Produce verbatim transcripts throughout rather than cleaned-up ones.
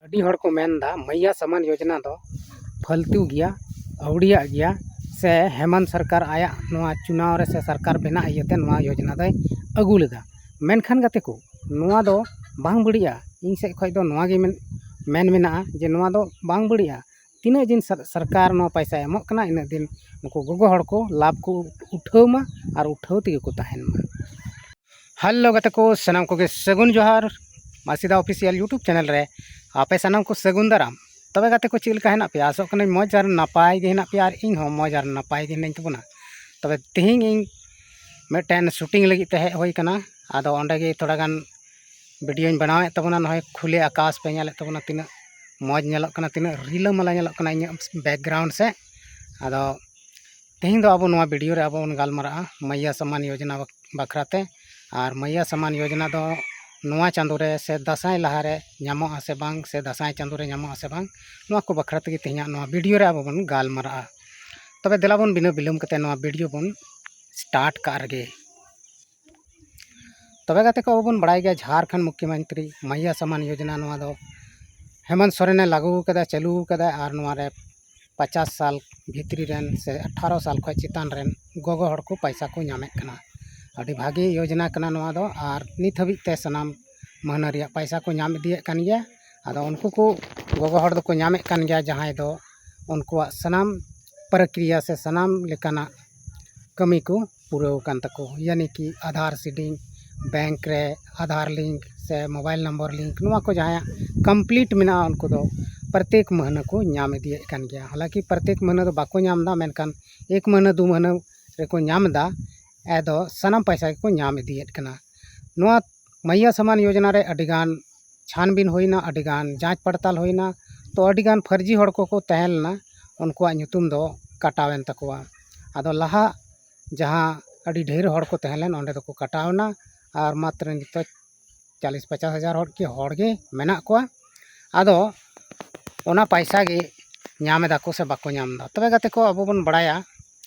ᱟᱹᱰᱤ ᱦᱚᱲ ᱠᱚ ᱢᱮᱱᱫᱟ ᱢᱟᱭᱭᱟ ᱥᱟᱢᱟᱱ ᱭᱳᱡᱽᱱᱟ ᱫᱚ ᱯᱷᱟᱹᱞᱛᱩ ᱜᱮᱭᱟ, ᱟᱹᱣᱲᱤᱭᱟᱜ ᱜᱮᱭᱟ, ᱥᱮ ᱦᱮᱢᱟᱱᱛ ᱥᱚᱨᱠᱟᱨ ᱟᱭᱟᱜ ᱱᱚᱣᱟ ᱪᱩᱱᱟᱣ ᱨᱮ ᱥᱮ ᱥᱚᱨᱠᱟᱨ ᱵᱮᱱᱟᱜ ᱤᱭᱟᱹᱛᱮ ᱱᱚᱣᱟ ᱭᱳᱡᱽᱱᱟ ᱫᱚᱭ ᱟᱹᱜᱩ ᱞᱮᱫᱟ᱾ ᱢᱮᱱᱠᱷᱟᱱ ᱜᱟᱛᱮ ᱠᱚ, ᱱᱚᱣᱟ ᱫᱚ ᱵᱟᱝ ᱵᱟᱹᱲᱤᱡᱼᱟ᱾ ᱤᱧ ᱥᱮᱫ ᱠᱷᱚᱱ ᱫᱚ ᱱᱚᱣᱟ ᱜᱮ ᱢᱮᱱ, ᱢᱮᱱ ᱢᱮᱱᱟᱜᱼᱟ ᱡᱮ ᱱᱚᱣᱟ ᱫᱚ ᱵᱟᱝ ᱵᱟᱹᱲᱤᱡᱼᱟ᱾ ᱛᱤᱱᱟᱹᱜ ᱫᱤᱱ ᱥᱚᱨ-, ᱥᱚᱨᱠᱟᱨ ᱱᱚᱣᱟ ᱯᱚᱭᱥᱟᱭ ᱮᱢᱚᱜ ᱠᱟᱱᱟ, ᱤᱱᱟᱹᱜ ᱫᱤᱱ ᱱᱩᱠᱩ ᱜᱚᱜᱚ ᱦᱚᱲ ᱠᱚ ᱞᱟᱵᱷ ᱠᱚ ᱩᱴᱷᱟᱹᱣ ᱢᱟ ᱟᱨ ᱩᱴᱷᱟᱹᱣ ᱛᱮᱜᱮ ᱠᱚ ᱛᱟᱦᱮᱱ ᱢᱟ᱾ ᱦᱮᱞᱳ ᱜᱟᱛᱮ ᱠᱚ, ᱥᱟᱱᱟᱢ ᱠᱚᱜᱮ ᱥᱟᱹᱜᱩᱱ ᱡᱚᱦᱟᱨ ᱢᱟᱥᱤᱫᱟ ᱚᱯᱷᱤᱥᱤᱭᱟᱞ YouTube ᱪᱮᱱᱮᱞ ᱨᱮ᱾ ᱟᱯᱮ ᱥᱟᱱᱟᱢ ᱠᱚ ᱥᱟᱹᱜᱩᱱ ᱫᱟᱨᱟᱢ᱾ ᱛᱚᱵᱮ ᱜᱟᱛᱮ ᱠᱚ, ᱪᱮᱫ ᱞᱮᱠᱟ ᱦᱮᱱᱟᱜ ᱯᱮᱭᱟ? ᱟᱥᱚᱜ ᱠᱟᱹᱱᱟᱹᱧ ᱢᱚᱡᱽ ᱟᱨ ᱱᱟᱯᱟᱭ ᱜᱮ ᱦᱮᱱᱟᱜ ᱯᱮᱭᱟ ᱟᱨ ᱤᱧ ᱦᱚᱸ ᱢᱚᱡᱽ ᱟᱨ ᱱᱟᱯᱟᱭ ᱜᱮ ᱦᱮᱱᱟᱹᱧ ᱛᱟᱵᱚᱱᱟ᱾ ᱛᱚᱵᱮ ᱛᱮᱦᱮᱧ ᱤᱧ ᱢᱤᱫᱴᱮᱱ ᱥᱩᱴᱤᱝ ᱞᱟᱹᱜᱤᱫ ᱛᱮ ᱦᱮᱡ ᱦᱩᱭ ᱠᱟᱱᱟ᱾ ᱟᱫᱚ ᱚᱸᱰᱮ ᱜᱮ ᱛᱷᱚᱲᱟ ᱜᱟᱱ ᱵᱷᱤᱰᱤᱭᱳᱧ ᱵᱮᱱᱟᱣᱮᱫ ᱛᱟᱵᱚᱱᱟ᱾ ᱱᱚᱜᱼᱚᱭ ᱠᱷᱩᱞᱮ ᱟᱠᱟᱥ ᱯᱮ ᱧᱮᱞᱮᱫ ᱛᱟᱵᱚᱱᱟ, ᱛᱤᱱᱟᱹᱜ ᱢᱚᱡᱽ ᱧᱮᱞᱚᱜ ᱠᱟᱱᱟ, ᱛᱤᱱᱟᱹᱜ ᱨᱤᱞᱟᱹᱢᱟᱞᱟ ᱧᱮᱞᱚᱜ ᱠᱟᱱᱟ ᱤᱧᱟᱹᱜ ᱵᱮᱠᱜᱨᱟᱣᱩᱱᱰ ᱥᱮᱫ᱾ ᱟᱫᱚ ᱛᱮᱦᱮᱧ ᱫᱚ ᱟᱵᱚ ᱱᱚᱣᱟ ᱵᱷᱤᱰᱤᱭᱳ ᱨᱮ ᱟᱵᱚ ᱵᱚᱱ ᱜᱟᱞᱢᱟᱨᱟᱜᱼᱟ ᱢᱟᱭᱭᱟ ᱥᱟᱢᱟᱱ ᱭᱳᱡᱽᱱᱟ ᱵᱟᱠ-, ᱵᱟᱠᱷᱨᱟ ᱛᱮ᱾ ᱟᱨ ᱢᱟᱭᱭᱟ ᱥᱟᱢᱟᱱ ᱭᱳᱡᱽᱱᱟ ᱫᱚ ᱱᱚᱣᱟ ᱪᱟᱸᱫᱳ ᱨᱮ ᱥᱮ ᱫᱟᱸᱥᱟᱭ ᱞᱟᱦᱟ ᱨᱮ ᱧᱟᱢᱚᱜᱼᱟ ᱥᱮ ᱵᱟᱝ, ᱥᱮ ᱫᱟᱸᱥᱟᱭ ᱪᱟᱸᱫᱳ ᱨᱮ ᱧᱟᱢᱚᱜᱼᱟ ᱥᱮ ᱵᱟᱝ, ᱱᱚᱣᱟ ᱠᱚ ᱵᱟᱠᱷᱨᱟ ᱛᱮᱜᱮ ᱛᱮᱦᱮᱧᱟᱜ ᱱᱚᱣᱟ ᱵᱷᱤᱰᱤᱭᱳ ᱨᱮ ᱟᱵᱚ ᱵᱚᱱ ᱜᱟᱞᱢᱟᱨᱟᱜᱼᱟ᱾ ᱛᱚᱵᱮ ᱫᱮᱞᱟ ᱵᱚᱱ ᱵᱤᱱᱟᱹ ᱵᱤᱞᱚᱢ ᱠᱟᱛᱮ ᱱᱚᱣᱟ ᱵᱷᱤᱰᱤᱭᱳ ᱵᱚᱱ ᱥᱴᱟᱨᱴ ᱠᱟᱜ ᱨᱮᱜᱮ᱾ ᱛᱚᱵᱮ ᱜᱟᱛᱮ ᱠᱚ, ᱟᱵᱚ ᱵᱚᱱ ᱵᱟᱲᱟᱭ ᱜᱮᱭᱟ ᱡᱷᱟᱲᱠᱷᱚᱸᱰ ᱢᱩᱠᱷᱭᱚᱢᱚᱱᱛᱨᱤ ᱢᱟᱭᱭᱟ ᱥᱟᱢᱟᱱ ᱭᱳᱡᱽᱱᱟ, ᱱᱚᱣᱟ ᱫᱚ ᱦᱮᱢᱚᱱᱛ ᱥᱚᱨᱮᱱᱮ ᱞᱟᱹᱜᱩ ᱟᱠᱟᱫᱟ, ᱪᱟᱹᱞᱩ ᱟᱠᱟᱫᱟ᱾ ᱟᱨ ᱱᱚᱣᱟ ᱨᱮ ᱯᱚᱪᱟᱥ ᱥᱟᱞ ᱵᱷᱤᱛᱨᱤ ᱨᱮᱱ ᱥᱮ ᱟᱴᱷᱟᱨᱚ ᱥᱟᱞ ᱠᱷᱚᱱ ᱪᱮᱛᱟᱱ ᱨᱮᱱ ᱜᱚᱜᱚ ᱦᱚᱲ ᱠᱚ ᱯᱚᱭᱥᱟ ᱠᱚ ᱧᱟᱢᱮᱫ ᱠᱟᱱᱟ᱾ ᱟᱹᱰᱤ ᱵᱷᱟᱹᱜᱤ ᱭᱳᱡᱽᱱᱟ ᱠᱟᱱᱟ ᱱᱚᱣᱟ ᱫᱚ, ᱟᱨ ᱱᱤᱛ ᱦᱟᱹᱵᱤᱡ ᱛᱮ ᱥᱟᱱᱟᱢ ᱢᱟᱹᱦᱱᱟᱹ ᱨᱮᱭᱟᱜ ᱯᱚᱭᱥᱟ ᱠᱚ ᱧᱟᱢ ᱤᱫᱤᱭᱮᱫ ᱠᱟᱱ ᱜᱮᱭᱟ᱾ ᱟᱫᱚ ᱩᱱᱠᱩ ᱠᱚ ᱜᱚᱜᱚ ᱦᱚᱲ ᱫᱚᱠᱚ ᱧᱟᱢᱮᱫ ᱠᱟᱱ ᱜᱮᱭᱟ, ᱡᱟᱦᱟᱸᱭ ᱫᱚ ᱩᱱᱠᱩᱣᱟᱜ ᱥᱟᱱᱟᱢ ᱯᱨᱚᱠᱨᱤᱭᱟ ᱥᱮ ᱥᱟᱱᱟᱢ ᱞᱮᱠᱟᱱᱟᱜ ᱠᱟᱹᱢᱤ ᱠᱚ ᱯᱩᱨᱟᱹᱣ ᱟᱠᱟᱱ ᱛᱟᱠᱚ, ᱭᱟᱱᱤ ᱠᱤ ᱟᱫᱷᱟᱨ ᱥᱤᱰᱤᱝ, ᱵᱮᱝᱠ ᱨᱮ ᱟᱫᱷᱟᱨ ᱞᱤᱝᱠ ᱥᱮ ᱢᱳᱵᱟᱭᱤᱞ ᱱᱚᱢᱵᱚᱨ ᱞᱤᱝᱠ, ᱱᱚᱣᱟ ᱠᱚ ᱡᱟᱦᱟᱸᱭᱟᱜ ᱠᱚᱢᱯᱞᱤᱴ ᱢᱮᱱᱟᱜᱼᱟ, ᱩᱱᱠᱩ ᱫᱚ ᱯᱨᱚᱛᱮᱠ ᱢᱟᱹᱦᱱᱟᱹ ᱠᱚ ᱧᱟᱢ ᱤᱫᱤᱭᱮᱫ ᱠᱟᱱ ᱜᱮᱭᱟ᱾ ᱦᱟᱞᱟᱝᱠᱤ ᱯᱨᱚᱛᱮᱠ ᱢᱟᱹᱦᱱᱟᱹ ᱫᱚ ᱵᱟᱠᱚ ᱧᱟᱢ ᱮᱫᱟ, ᱢᱮᱱᱠᱷᱟᱱ ᱮᱠ ᱢᱟᱹᱦᱱᱟᱹ ᱫᱩ ᱢᱟᱹᱦᱱᱟᱹ ᱨᱮᱠᱚ ᱧᱟᱢ ᱮᱫᱟ᱾ ᱟᱫᱚ ᱥᱟᱱᱟᱢ ᱯᱚᱭᱥᱟ ᱜᱮᱠᱚ ᱧᱟᱢ ᱤᱫᱤᱭᱮᱫ ᱠᱟᱱᱟ᱾ ᱱᱚᱣᱟ ᱢᱟᱭᱭᱟ ᱥᱟᱢᱟᱱ ᱭᱳᱡᱽᱱᱟ ᱨᱮ ᱟᱹᱰᱤᱜᱟᱱ ᱪᱷᱟᱱᱵᱤᱱ ᱦᱩᱭᱱᱟ, ᱟᱹᱰᱤᱜᱟᱱ ᱡᱟᱸᱪ ᱯᱟᱲᱛᱟᱞ ᱦᱩᱭᱱᱟ᱾ ᱛᱚ ᱟᱹᱰᱤᱜᱟᱱ ᱯᱷᱟᱹᱨᱡᱤ ᱦᱚᱲ ᱠᱚᱠᱚ ᱛᱟᱦᱮᱸ ᱞᱮᱱᱟ, ᱩᱱᱠᱩᱣᱟᱜ ᱧᱩᱛᱩᱢ ᱫᱚ ᱠᱟᱴᱟᱣᱮᱱ ᱛᱟᱠᱚᱣᱟ᱾ ᱟᱫᱚ ᱞᱟᱦᱟ ᱡᱟᱦᱟᱸ ᱟᱹᱰᱤ ᱰᱷᱮᱨ ᱦᱚᱲ ᱠᱚ ᱛᱟᱦᱮᱸ ᱞᱮᱱ, ᱚᱸᱰᱮ ᱫᱚᱠᱚ ᱠᱟᱴᱟᱣᱱᱟ᱾ ᱟᱨ ᱢᱟᱛᱨᱚ ᱱᱤᱛᱚᱜ ᱪᱟᱞᱤᱥ ᱯᱚᱪᱟᱥ ᱦᱟᱡᱟᱨ ᱦᱚᱲ ᱠᱤ ᱦᱚᱲ ᱜᱮ ᱢᱮᱱᱟᱜ ᱠᱚᱣᱟ᱾ ᱟᱫᱚ ᱚᱱᱟ ᱯᱚᱭᱥᱟ ᱜᱮ ᱧᱟᱢ ᱮᱫᱟ ᱠᱚ ᱥᱮ ᱵᱟᱠᱚ ᱧᱟᱢ ᱮᱫᱟ? ᱛᱚᱵᱮ ᱜᱟᱛᱮ ᱠᱚ, ᱟᱵᱚ ᱵᱚᱱ ᱵᱟᱲᱟᱭᱟ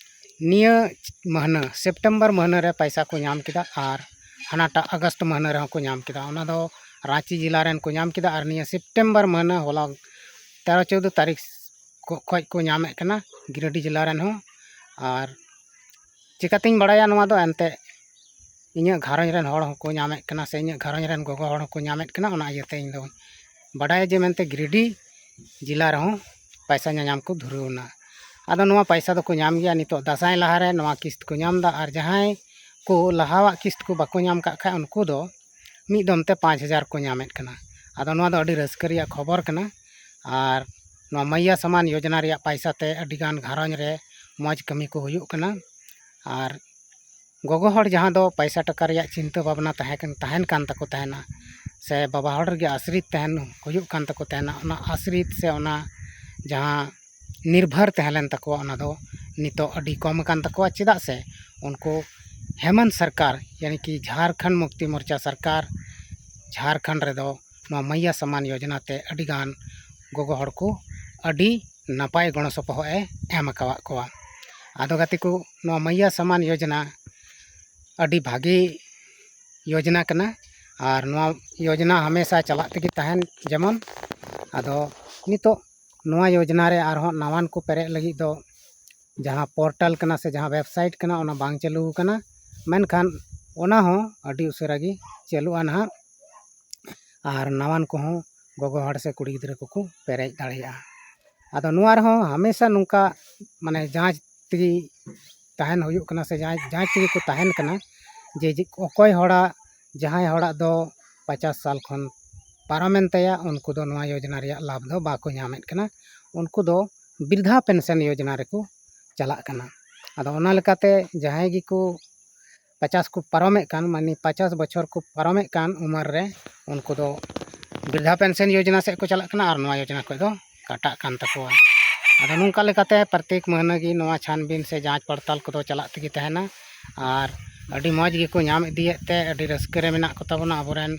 ᱱᱤᱭᱟᱹ ᱢᱟᱹᱦᱱᱟᱹ, ᱥᱮᱯᱴᱮᱢᱵᱚᱨ ᱢᱟᱹᱦᱱᱟᱹ ᱨᱮ ᱯᱚᱭᱥᱟ ᱠᱚ ᱧᱟᱢ ᱠᱮᱫᱟ ᱟᱨ ᱦᱟᱱᱟᱴᱟᱜ ᱟᱜᱚᱥᱴ ᱢᱟᱹᱦᱱᱟᱹ ᱨᱮᱦᱚᱸ ᱠᱚ ᱧᱟᱢ ᱠᱮᱫᱟ᱾ ᱚᱱᱟ ᱫᱚ ᱨᱟᱺᱪᱤ ᱡᱮᱞᱟ ᱨᱮᱱ ᱠᱚ ᱧᱟᱢ ᱠᱮᱫᱟ᱾ ᱟᱨ ᱱᱤᱭᱟᱹ ᱥᱮᱯᱴᱮᱢᱵᱚᱨ ᱢᱟᱹᱦᱱᱟᱹ ᱦᱚᱞᱟ ᱛᱮᱨᱚ ᱪᱳᱫᱽᱫᱳ ᱛᱟᱹᱨᱤᱠᱷ ᱠᱚ-, ᱠᱷᱚᱡ ᱠᱚ ᱧᱟᱢᱮᱫ ᱠᱟᱱᱟ ᱜᱤᱨᱤᱰᱤ ᱡᱮᱞᱟ ᱨᱮᱱ ᱦᱚᱸ᱾ ᱟᱨ ᱪᱤᱠᱟᱹᱛᱤᱧ ᱵᱟᱲᱟᱭᱟ ᱱᱚᱣᱟ ᱫᱚ? ᱮᱱᱛᱮᱫ ᱤᱧᱟᱹᱜ ᱜᱷᱟᱨᱚᱸᱡᱽ ᱨᱮᱱ ᱦᱚᱲ ᱦᱚᱸᱠᱚ ᱧᱟᱢᱮᱫ ᱠᱟᱱᱟ ᱥᱮ ᱤᱧᱟᱹᱜ ᱜᱷᱟᱨᱚᱸᱡᱽ ᱨᱮᱱ ᱜᱚᱜᱚ ᱦᱚᱲ ᱦᱚᱸᱠᱚ ᱧᱟᱢᱮᱫ ᱠᱟᱱᱟ, ᱚᱱᱟ ᱤᱭᱟᱹᱛᱮ ᱤᱧ ᱫᱚ ᱵᱟᱰᱟᱭᱟ ᱡᱮ ᱢᱮᱱᱛᱮ ᱜᱤᱨᱤᱰᱤ ᱡᱮᱞᱟ ᱨᱮᱦᱚᱸ ᱯᱟᱭᱥᱟ ᱧᱟᱧᱟᱢ ᱠᱚ ᱫᱷᱩᱨᱟᱹᱣ ᱮᱱᱟ᱾ ᱟᱫᱚ ᱱᱚᱣᱟ ᱯᱟᱭᱥᱟ ᱫᱚᱠᱚ ᱧᱟᱢ ᱜᱮᱭᱟ, ᱱᱤᱛᱚᱜ ᱫᱟᱸᱥᱟᱭ ᱞᱟᱦᱟᱨᱮ ᱱᱚᱣᱟ ᱠᱤᱥᱛ ᱠᱚ ᱧᱟᱢ ᱮᱫᱟ᱾ ᱟᱨ ᱡᱟᱦᱟᱸᱭ ᱠᱚ ᱞᱟᱦᱟᱣᱟᱜ ᱠᱤᱥᱛ ᱠᱚ ᱵᱟᱠᱚ ᱧᱟᱢ ᱠᱟᱜ ᱠᱷᱟᱡ, ᱩᱱᱠᱩ ᱫᱚ ᱢᱤᱫ ᱫᱚᱢ ᱛᱮ ᱯᱟᱸᱪ ᱦᱟᱡᱟᱨ ᱠᱚ ᱧᱟᱢᱮᱫ ᱠᱟᱱᱟ᱾ ᱟᱫᱚ ᱱᱚᱣᱟ ᱫᱚ ᱟᱹᱰᱤ ᱨᱟᱹᱥᱠᱟᱹ ᱨᱮᱭᱟᱜ ᱠᱷᱚᱵᱚᱨ ᱠᱟᱱᱟ᱾ ᱟᱨ ᱱᱚᱣᱟ ᱢᱟᱭᱭᱟ ᱥᱟᱢᱟᱱ ᱭᱳᱡᱽᱱᱟ ᱨᱮᱭᱟᱜ ᱯᱟᱭᱥᱟ ᱛᱮ ᱟᱹᱰᱤᱜᱟᱱ ᱜᱷᱟᱨᱚᱸᱡᱽ ᱨᱮ ᱢᱚᱡᱽ ᱠᱟᱹᱢᱤ ᱠᱚ ᱦᱩᱭᱩᱜ ᱠᱟᱱᱟ᱾ ᱟᱨ ᱜᱚᱜᱚ ᱦᱚᱲ ᱡᱟᱦᱟᱸ ᱫᱚ ᱯᱟᱭᱥᱟ ᱴᱟᱠᱟ ᱨᱮᱭᱟᱜ ᱪᱤᱱᱛᱟᱹ ᱵᱷᱟᱵᱽᱱᱟ ᱛᱟᱦᱮᱸ ᱠᱟᱱ, ᱛᱟᱦᱮᱱ ᱠᱟᱱ ᱛᱟᱠᱚ ᱛᱟᱦᱮᱱᱟ, ᱥᱮ ᱵᱟᱵᱟ ᱦᱚᱲ ᱨᱮᱜᱮ ᱟᱥᱨᱤᱛ ᱛᱟᱦᱮᱱ ᱦᱩᱭᱩᱜ ᱠᱟᱱ ᱛᱟᱠᱚ ᱛᱟᱦᱮᱱᱟ, ᱚᱱᱟ ᱟᱥᱨᱤᱛ ᱥᱮ ᱚᱱᱟ ᱡᱟᱦᱟᱸ ᱱᱤᱨᱵᱷᱚᱨ ᱛᱟᱦᱮᱸ ᱞᱮᱱ ᱛᱟᱠᱚᱣᱟ, ᱚᱱᱟ ᱫᱚ ᱱᱤᱛᱚᱜ ᱟᱹᱰᱤ ᱠᱚᱢ ᱟᱠᱟᱱ ᱛᱟᱠᱚᱣᱟ᱾ ᱪᱮᱫᱟᱜ ᱥᱮ ᱩᱱᱠᱩ ᱦᱮᱢᱚᱱᱛ ᱥᱚᱨᱠᱟᱨ, ᱭᱟᱱᱤ ᱠᱤ ᱡᱷᱟᱨᱠᱷᱚᱸᱰ ᱢᱩᱠᱛᱤ ᱢᱳᱨᱪᱟ ᱥᱚᱨᱠᱟᱨ, ᱡᱷᱟᱨᱠᱷᱚᱸᱰ ᱨᱮᱫᱚ ᱱᱚᱣᱟ ᱢᱟᱭᱭᱟ ᱥᱟᱢᱟᱱ ᱭᱳᱡᱽᱱᱟ ᱛᱮ ᱟᱹᱰᱤᱜᱟᱱ ᱜᱚᱜᱚ ᱦᱚᱲ ᱠᱚ ᱟᱹᱰᱤ ᱱᱟᱯᱟᱭ ᱜᱚᱲᱚ ᱥᱚᱯᱚᱦᱚᱫ ᱮ ᱮᱢ ᱟᱠᱟᱣᱟᱫ ᱠᱚᱣᱟ᱾ ᱟᱫᱚ ᱜᱟᱛᱮ ᱠᱚ, ᱱᱚᱣᱟ ᱢᱟᱭᱭᱟ ᱥᱟᱢᱟᱱ ᱭᱳᱡᱽᱱᱟ ᱟᱹᱰᱤ ᱵᱷᱟᱜᱮ ᱭᱳᱡᱽᱱᱟ ᱠᱟᱱᱟ᱾ ᱟᱨ ᱱᱚᱣᱟ ᱭᱳᱡᱽᱱᱟ ᱦᱟᱢᱮᱥᱟ ᱪᱟᱞᱟᱜ ᱛᱮᱜᱮ ᱛᱟᱦᱮᱱ ᱡᱮᱢᱚᱱ᱾ ᱟᱫᱚ ᱱᱤᱛᱚᱜ ᱱᱚᱣᱟ ᱭᱳᱡᱽᱱᱟ ᱨᱮ ᱟᱨᱦᱚᱸ ᱱᱟᱣᱟᱱ ᱠᱚ ᱯᱮᱨᱮᱡ ᱞᱟᱹᱜᱤᱫ ᱫᱚ ᱡᱟᱦᱟᱸ ᱯᱳᱨᱴᱟᱞ ᱠᱟᱱᱟ ᱥᱮ ᱡᱟᱦᱟᱸ ᱣᱮᱵᱽᱥᱟᱭᱤᱴ ᱠᱟᱱᱟ, ᱚᱱᱟ ᱵᱟᱝ ᱪᱟᱹᱞᱩ ᱟᱠᱟᱱᱟ, ᱢᱮᱱᱠᱷᱟᱱ ᱚᱱᱟ ᱦᱚᱸ ᱟᱹᱰᱤ ᱩᱥᱟᱹᱨᱟ ᱜᱮ ᱪᱟᱹᱞᱩᱜᱼᱟ ᱱᱟᱦᱟᱜ᱾ ᱟᱨ ᱱᱟᱣᱟᱱ ᱠᱚᱦᱚᱸ ᱜᱚᱜᱚ ᱦᱚᱲ ᱥᱮ ᱠᱩᱲᱤ ᱜᱤᱫᱽᱨᱟᱹ ᱠᱚᱠᱚ ᱯᱮᱨᱮᱡ ᱫᱟᱲᱮᱭᱟᱜᱼᱟ᱾ ᱟᱫᱚ ᱱᱚᱣᱟ ᱨᱮᱦᱚᱸ ᱦᱟᱢᱮᱥᱟ ᱱᱚᱝᱠᱟ, ᱢᱟᱱᱮ, ᱡᱟᱸᱪ ᱛᱮᱜᱮ ᱛᱟᱦᱮᱱ ᱦᱩᱭᱩᱜ ᱠᱟᱱᱟ ᱥᱮ ᱡᱟᱸᱪ, ᱡᱟᱸᱪ ᱛᱮᱜᱮ ᱠᱚ ᱛᱟᱦᱮᱱ ᱠᱟᱱᱟ ᱡᱮ, ᱡᱮ ᱚᱠᱚᱭ ᱦᱚᱲᱟᱜ, ᱡᱟᱦᱟᱸᱭ ᱦᱚᱲᱟᱜ ᱫᱚ ᱯᱚᱪᱟᱥ ᱥᱟᱞ ᱠᱷᱚᱱ ᱯᱟᱨᱚᱢᱮᱱ ᱛᱟᱭᱟ, ᱩᱱᱠᱩ ᱫᱚ ᱱᱚᱣᱟ ᱭᱳᱡᱽᱱᱟ ᱨᱮᱭᱟᱜ ᱞᱟᱵᱷ ᱫᱚ ᱵᱟᱠᱚ ᱧᱟᱢᱮᱫ ᱠᱟᱱᱟ᱾ ᱩᱱᱠᱩ ᱫᱚ ᱵᱨᱤᱫᱷᱟ ᱯᱮᱱᱥᱚᱱ ᱭᱳᱡᱽᱱᱟ ᱨᱮᱠᱚ ᱪᱟᱞᱟᱜ ᱠᱟᱱᱟ᱾ ᱟᱫᱚ ᱚᱱᱟ ᱞᱮᱠᱟᱛᱮ ᱡᱟᱦᱟᱸᱭ ᱜᱮᱠᱚ ᱯᱚᱪᱟᱥ ᱠᱚ ᱯᱟᱨᱚᱢᱮᱫ ᱠᱟᱱ, ᱢᱟᱱᱮ ᱯᱚᱪᱟᱥ ᱵᱚᱪᱷᱚᱨ ᱠᱚ ᱯᱟᱨᱚᱢᱮᱫ ᱠᱟᱱ ᱩᱢᱮᱨ ᱨᱮ, ᱩᱱᱠᱩ ᱫᱚ ᱵᱨᱤᱫᱷᱟ ᱯᱮᱱᱥᱚᱱ ᱭᱳᱡᱽᱱᱟ ᱥᱮᱫ ᱠᱚ ᱪᱟᱞᱟᱜ ᱠᱟᱱᱟ ᱟᱨ ᱱᱚᱣᱟ ᱭᱳᱡᱽᱱᱟ ᱠᱷᱚᱱ ᱫᱚ ᱠᱟᱴᱟᱜ ᱠᱟᱱ ᱛᱟᱠᱚᱣᱟ᱾ ᱟᱫᱚ ᱱᱚᱝᱠᱟ ᱞᱮᱠᱟᱛᱮ ᱯᱨᱚᱛᱮᱠ ᱢᱟᱹᱦᱱᱟᱹ ᱜᱮ ᱱᱚᱣᱟ ᱪᱷᱟᱱᱵᱤᱱ ᱥᱮ ᱡᱟᱸᱪ ᱯᱚᱲᱛᱟᱞ ᱠᱚᱫᱚ ᱪᱟᱞᱟᱜ ᱛᱮᱜᱮ ᱛᱟᱦᱮᱱᱟ᱾ ᱟᱨ ᱟᱹᱰᱤ ᱢᱚᱡᱽ ᱜᱮᱠᱚ ᱧᱟᱢ ᱤᱫᱤᱭᱮᱫ ᱛᱮ ᱟᱹᱰᱤ ᱨᱟᱹᱥᱠᱟᱹ ᱨᱮ ᱢᱮᱱᱟᱜ ᱠᱚᱛᱟ ᱵᱚᱱᱟ ᱟᱵᱚᱨᱮᱱ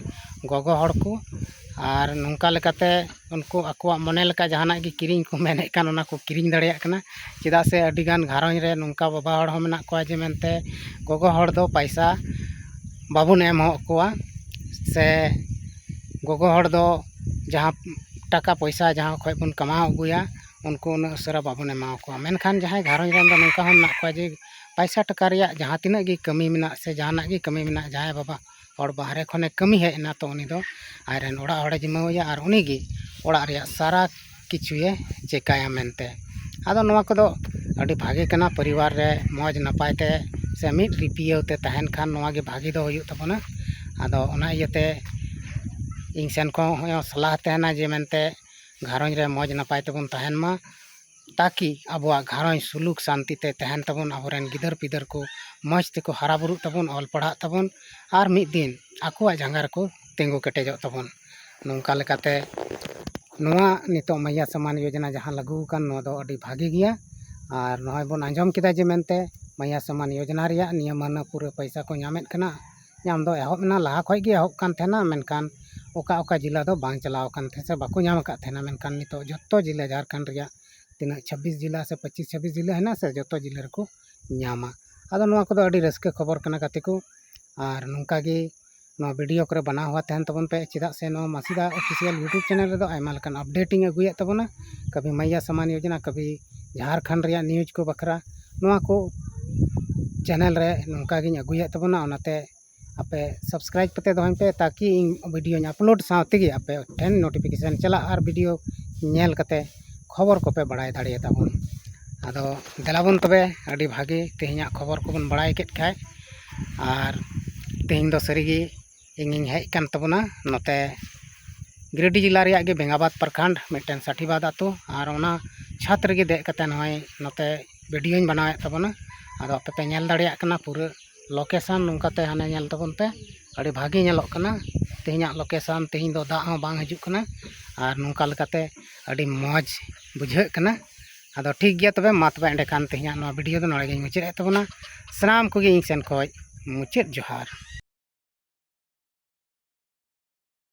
ᱜᱚᱜᱚ ᱦᱚᱲ ᱠᱚ᱾ ᱟᱨ ᱱᱚᱝᱠᱟ ᱞᱮᱠᱟᱛᱮ ᱩᱱᱠᱩ ᱟᱠᱚᱣᱟᱜ ᱢᱚᱱᱮ ᱞᱮᱠᱟ ᱡᱟᱦᱟᱱᱟᱜ ᱜᱮ ᱠᱤᱨᱤᱧ ᱠᱚ ᱢᱮᱱᱮᱫ ᱠᱟᱱ, ᱚᱱᱟ ᱠᱚ ᱠᱤᱨᱤᱧ ᱫᱟᱲᱮᱭᱟᱜ ᱠᱟᱱᱟ᱾ ᱪᱮᱫᱟᱜ ᱥᱮ ᱟᱹᱰᱤᱜᱟᱱ ᱜᱷᱟᱨᱚᱸᱡᱽ ᱨᱮ ᱱᱚᱝᱠᱟ ᱵᱟᱵᱟ ᱦᱚᱲ ᱦᱚᱸ ᱢᱮᱱᱟᱜ ᱠᱚᱣᱟ ᱡᱮ ᱢᱮᱱᱛᱮ ᱜᱚᱜᱚ ᱦᱚᱲ ᱫᱚ ᱯᱟᱭᱥᱟ ᱵᱟᱵᱚᱱ ᱮᱢ ᱦᱚᱸ ᱠᱚᱣᱟ ᱥᱮ ᱜᱚᱜᱚ ᱦᱚᱲ ᱫᱚ ᱡᱟᱦᱟᱸ ᱴᱟᱠᱟ ᱯᱚᱭᱥᱟ ᱡᱟᱦᱟᱸ ᱠᱷᱚᱱ ᱵᱚᱱ ᱠᱟᱢᱟᱣ ᱟᱹᱜᱩᱭᱟ, ᱩᱱᱠᱩ ᱩᱱᱟᱹᱜ ᱩᱥᱟᱹᱨᱟ ᱵᱟᱵᱚᱱ ᱮᱢᱟ ᱠᱚᱣᱟ᱾ ᱢᱮᱱᱠᱷᱟᱱ ᱡᱟᱦᱟᱸᱭ ᱜᱷᱟᱨᱚᱸᱡᱽ ᱨᱮᱱ ᱫᱚ ᱱᱚᱝᱠᱟ ᱦᱚᱸ ᱢᱮᱱᱟᱜ ᱠᱚᱣᱟ ᱡᱮ ᱯᱟᱭᱥᱟ ᱴᱟᱠᱟ ᱨᱮᱭᱟᱜ ᱡᱟᱦᱟᱸ ᱛᱤᱱᱟᱹᱜ ᱜᱮ ᱠᱟᱹᱢᱤ ᱢᱮᱱᱟᱜ ᱥᱮ ᱡᱟᱦᱟᱱᱟᱜ ᱜᱮ ᱠᱟᱹᱢᱤ ᱢᱮᱱᱟᱜ, ᱡᱟᱦᱟᱸᱭ ᱵᱟᱵᱟ ᱦᱚᱲ ᱵᱟᱦᱨᱮ ᱠᱷᱚᱱᱮ ᱠᱟᱹᱢᱤ ᱦᱮᱡ ᱮᱱᱟ, ᱛᱚ ᱩᱱᱤ ᱫᱚ ᱟᱡ ᱨᱮᱱ ᱚᱲᱟᱜ ᱦᱚᱲᱮ ᱡᱤᱢᱟᱹᱣᱟᱭᱟ ᱟᱨ ᱩᱱᱤ ᱜᱮ ᱚᱲᱟᱜ ᱨᱮᱭᱟᱜ ᱥᱟᱨᱟ ᱠᱤᱪᱷᱩᱭᱮ ᱪᱮᱠᱟᱭᱟ ᱢᱮᱱᱛᱮ᱾ ᱟᱫᱚ ᱱᱚᱣᱟ ᱠᱚᱫᱚ ᱟᱹᱰᱤ ᱵᱷᱟᱜᱮ ᱠᱟᱱᱟ, ᱯᱚᱨᱤᱵᱟᱨ ᱨᱮ ᱢᱚᱡᱽ ᱱᱟᱯᱟᱭ ᱛᱮ ᱥᱮ ᱢᱤᱫ ᱨᱤᱯᱤᱭᱟᱹᱣ ᱛᱮ ᱛᱟᱦᱮᱱ ᱠᱷᱟᱱ ᱱᱚᱣᱟ ᱜᱮ ᱵᱷᱟᱜᱮ ᱫᱚ ᱦᱩᱭᱩᱜ ᱛᱟᱵᱚᱱᱟ᱾ ᱟᱫᱚ ᱚᱱᱟ ᱤᱭᱟᱹᱛᱮ ᱤᱧ ᱥᱮᱱ ᱠᱷᱚᱱ ᱦᱚᱸ ᱥᱟᱞᱦᱟ ᱛᱟᱦᱮᱱᱟ ᱡᱮ ᱢᱮᱱᱛᱮ ᱜᱷᱟᱨᱚᱸᱡᱽ ᱨᱮ ᱢᱚᱡᱽ ᱱᱟᱯᱟᱭ ᱛᱮᱵᱚᱱ ᱛᱟᱦᱮᱱ ᱢᱟ, ᱛᱟᱠᱤ ᱟᱵᱚᱣᱟᱜ ᱜᱷᱟᱨᱚᱸᱡᱽ ᱥᱩᱞᱩᱠ ᱥᱟᱱᱛᱤ ᱛᱮ ᱛᱟᱦᱮᱱ ᱛᱟᱵᱚᱱ, ᱟᱵᱚᱨᱮᱱ ᱜᱤᱫᱟᱹᱨ ᱯᱤᱫᱟᱹᱨ ᱠᱚ ᱢᱚᱡᱽ ᱛᱮᱠᱚ ᱦᱟᱨᱟ ᱵᱩᱨᱩᱜ ᱛᱟᱵᱚᱱ, ᱚᱞ ᱯᱟᱲᱦᱟᱜ ᱛᱟᱵᱚᱱ, ᱟᱨ ᱢᱤᱫ ᱫᱤᱱ ᱟᱠᱚᱣᱟᱜ ᱡᱟᱸᱜᱟ ᱨᱮᱠᱚ ᱛᱤᱸᱜᱩ ᱠᱮᱴᱮᱡᱚᱜ ᱛᱟᱵᱚᱱ᱾ ᱱᱚᱝᱠᱟ ᱞᱮᱠᱟᱛᱮ ᱱᱚᱣᱟ ᱱᱤᱛᱚᱜ ᱢᱟᱭᱭᱟ ᱥᱟᱢᱟᱱ ᱭᱳᱡᱚᱱᱟ ᱡᱟᱦᱟᱸ ᱞᱟᱹᱜᱩ ᱟᱠᱟᱱ, ᱱᱚᱣᱟ ᱫᱚ ᱟᱹᱰᱤ ᱵᱷᱟᱜᱮ ᱜᱮᱭᱟ᱾ ᱟᱨ ᱱᱚᱜᱼᱚᱭ ᱵᱚᱱ ᱟᱸᱡᱚᱢ ᱠᱮᱫᱟ ᱡᱮ ᱢᱮᱱᱛᱮ ᱢᱟᱭᱭᱟ ᱥᱟᱢᱟᱱ ᱭᱳᱡᱚᱱᱟ ᱨᱮᱭᱟᱜ ᱱᱤᱭᱟᱹ ᱢᱟᱹᱦᱱᱟᱹ ᱯᱩᱨᱟᱹ ᱯᱚᱭᱥᱟ ᱠᱚ ᱧᱟᱢᱮᱫ ᱠᱟᱱᱟ᱾ ᱧᱟᱢ ᱫᱚ ᱮᱦᱚᱵ ᱮᱱᱟ, ᱞᱟᱦᱟ ᱠᱷᱚᱱ ᱜᱮ ᱮᱦᱚᱵ ᱠᱟᱱ ᱛᱟᱦᱮᱱᱟ, ᱢᱮᱱᱠᱷᱟᱱ ᱚᱠᱟ ᱚᱠᱟ ᱡᱮᱞᱟ ᱫᱚ ᱵᱟᱝ ᱪᱟᱞᱟᱣ ᱟᱠᱟᱱ ᱛᱟᱦᱮᱸ ᱥᱮ ᱵᱟᱠᱚ ᱧᱟᱢ ᱟᱠᱟᱫ ᱛᱟᱦᱮᱱᱟ᱾ ᱢᱮᱱᱠᱷᱟᱱ ᱱᱤᱛᱚᱜ ᱡᱚᱛᱚ ᱡᱮᱞᱟ, ᱡᱷᱟᱲᱠᱷᱚᱸᱰ ᱨᱮᱭᱟᱜ ᱛᱤᱱᱟᱹᱜ ᱪᱷᱟᱵᱵᱤᱥ ᱡᱮᱞᱟ ᱥᱮ ᱯᱚᱸᱪᱤᱥ ᱪᱷᱟᱵᱵᱤᱥ ᱡᱮᱞᱟ ᱦᱮᱱᱟᱜ ᱥᱮ, ᱡᱚᱛᱚ ᱡᱮᱞᱟ ᱨᱮᱠᱚ ᱧᱟᱢᱟ᱾ ᱟᱫᱚ ᱱᱚᱣᱟ ᱠᱚᱫᱚ ᱟᱹᱰᱤ ᱨᱟᱹᱥᱠᱟᱹ ᱠᱷᱚᱵᱚᱨ ᱠᱟᱱᱟ ᱜᱟᱛᱮ ᱠᱚ, ᱟᱨ ᱱᱚᱝᱠᱟ ᱜᱮ ᱱᱚᱣᱟ ᱵᱷᱤᱰᱤᱭᱳ ᱠᱚᱨᱮ ᱵᱮᱱᱟᱣ ᱦᱩᱭ ᱛᱟᱦᱮᱱ ᱛᱟᱵᱚᱱ ᱯᱮ, ᱪᱮᱫᱟᱜ ᱥᱮ ᱱᱚᱣᱟ ᱢᱟᱹᱥᱤᱫᱟ ᱚᱯᱷᱤᱥᱤᱭᱟᱞ ᱭᱩᱴᱩᱵᱽ ᱪᱮᱱᱮᱞ ᱨᱮᱫᱚ ᱟᱭᱢᱟ ᱞᱮᱠᱟᱱ ᱟᱯᱰᱮᱴ ᱤᱧ ᱟᱹᱜᱩᱭᱮᱫ ᱛᱟᱵᱚᱱᱟ᱾ ᱠᱟᱵᱷᱤ ᱢᱟᱭᱭᱟ ᱥᱟᱢᱟᱱ ᱭᱳᱡᱚᱱᱟ, ᱠᱟᱵᱷᱤ ᱡᱷᱟᱲᱠᱷᱚᱸᱰ ᱨᱮᱭᱟᱜ ᱱᱤᱭᱩᱡᱽ ᱠᱚ ᱵᱟᱠᱷᱨᱟ ᱱᱚᱣᱟ ᱠᱚ ᱪᱮᱱᱮᱞ ᱨᱮ ᱱᱚᱝᱠᱟ ᱜᱤᱧ ᱟᱹᱜᱩᱭᱮᱫ ᱛᱟᱵᱚᱱᱟ᱾ ᱚᱱᱟᱛᱮ ᱟᱯᱮ ᱥᱟᱵᱥᱠᱨᱟᱭᱤᱵᱽ ᱠᱟᱛᱮ ᱫᱚᱦᱚᱭ ᱯᱮ, ᱛᱟᱠᱤ ᱤᱧ ᱵᱷᱤᱰᱤᱭᱳᱧ ᱟᱯᱞᱳᱰ ᱥᱟᱶ ᱛᱮᱜᱮ ᱟᱯᱮ ᱴᱷᱮᱱ ᱱᱳᱴᱤᱯᱷᱤᱠᱮᱥᱚᱱ ᱪᱟᱞᱟᱜ ᱟᱨ ᱵᱷᱤᱰᱤᱭᱳ ᱧᱮᱞ ᱠᱟᱛᱮ ᱠᱷᱚᱵᱚᱨ ᱠᱚᱯᱮ ᱵᱟᱲᱟᱭ ᱫᱟᱲᱮᱭᱟᱛᱟ ᱵᱚᱱ᱾ ᱟᱫᱚ ᱫᱮᱞᱟ ᱵᱚᱱ ᱛᱚᱵᱮ, ᱟᱹᱰᱤ ᱵᱷᱟᱜᱮ ᱛᱮᱦᱮᱧᱟᱜ ᱠᱷᱚᱵᱚᱨ ᱠᱚᱵᱚᱱ ᱵᱟᱲᱟᱭ ᱠᱮᱫ ᱠᱷᱟᱡ᱾ ᱟᱨ ᱛᱮᱦᱮᱧ ᱫᱚ ᱥᱟᱹᱨᱤᱜᱮ ᱤᱧᱤᱧ ᱦᱮᱡ ᱠᱟᱱ ᱛᱟᱵᱚᱱᱟ ᱱᱚᱛᱮ ᱜᱤᱨᱤᱰᱤ ᱡᱮᱞᱟ ᱨᱮᱭᱟᱜ ᱜᱮ ᱵᱮᱸᱜᱟᱵᱟᱫᱽ ᱯᱨᱚᱠᱷᱚᱸᱰ, ᱢᱤᱫᱴᱮᱱ ᱥᱟᱴᱷᱤᱵᱟᱫᱽ ᱟᱹᱛᱩ, ᱟᱨ ᱚᱱᱟ ᱪᱷᱟᱫᱽ ᱨᱮᱜᱮ ᱫᱮᱡ ᱠᱟᱛᱮ ᱱᱚᱜᱼᱚᱭ ᱱᱚᱛᱮ ᱵᱷᱤᱰᱤᱭᱳᱧ ᱵᱮᱱᱟᱣᱮᱫ ᱛᱟᱵᱚᱱᱟ᱾ ᱟᱫᱚ ᱟᱯᱮ ᱯᱮ ᱧᱮᱞ ᱫᱟᱲᱮᱭᱟᱜ ᱠᱟᱱᱟ ᱯᱩᱨᱟᱹ ᱞᱳᱠᱮᱥᱚᱱ, ᱱᱚᱝᱠᱟᱛᱮ ᱦᱟᱱᱮ ᱧᱮᱞ ᱛᱟᱵᱚᱱ ᱯᱮ, ᱟᱹᱰᱤ ᱵᱷᱟᱜᱮ ᱧᱮᱞᱚᱜ ᱠᱟᱱᱟ ᱛᱮᱦᱮᱧᱟᱜ ᱞᱳᱠᱮᱥᱚᱱ᱾ ᱛᱮᱦᱮᱧ ᱫᱚ ᱫᱟᱜ ᱦᱚᱸ ᱵᱟᱝ ᱦᱤᱡᱩᱜ ᱠᱟᱱᱟ, ᱟᱨ ᱱᱚᱝᱠᱟ ᱞᱮᱠᱟᱛᱮ ᱟᱹᱰᱤ ᱢᱚᱡᱽ ᱵᱩᱡᱷᱟᱹᱜ ᱠᱟᱱᱟ᱾ ᱟᱫᱚ ᱴᱷᱤᱠ ᱜᱮᱭᱟ ᱛᱚᱵᱮ, ᱢᱟ ᱛᱚᱵᱮ ᱮᱸᱰᱮᱠᱷᱟᱱ ᱛᱮᱦᱮᱧᱟᱜ ᱱᱚᱣᱟ ᱵᱷᱤᱰᱤᱭᱳ ᱫᱚ ᱱᱚᱰᱮ ᱜᱤᱧ ᱢᱩᱪᱟᱹᱫ ᱮᱫ ᱛᱟᱵᱚᱱᱟ᱾ ᱥᱟᱱᱟᱢ ᱠᱚᱜᱮ ᱤᱧ ᱥᱮᱱ ᱠᱷᱚᱱ ᱢᱩᱪᱟᱹᱫ ᱡᱚᱦᱟᱨ᱾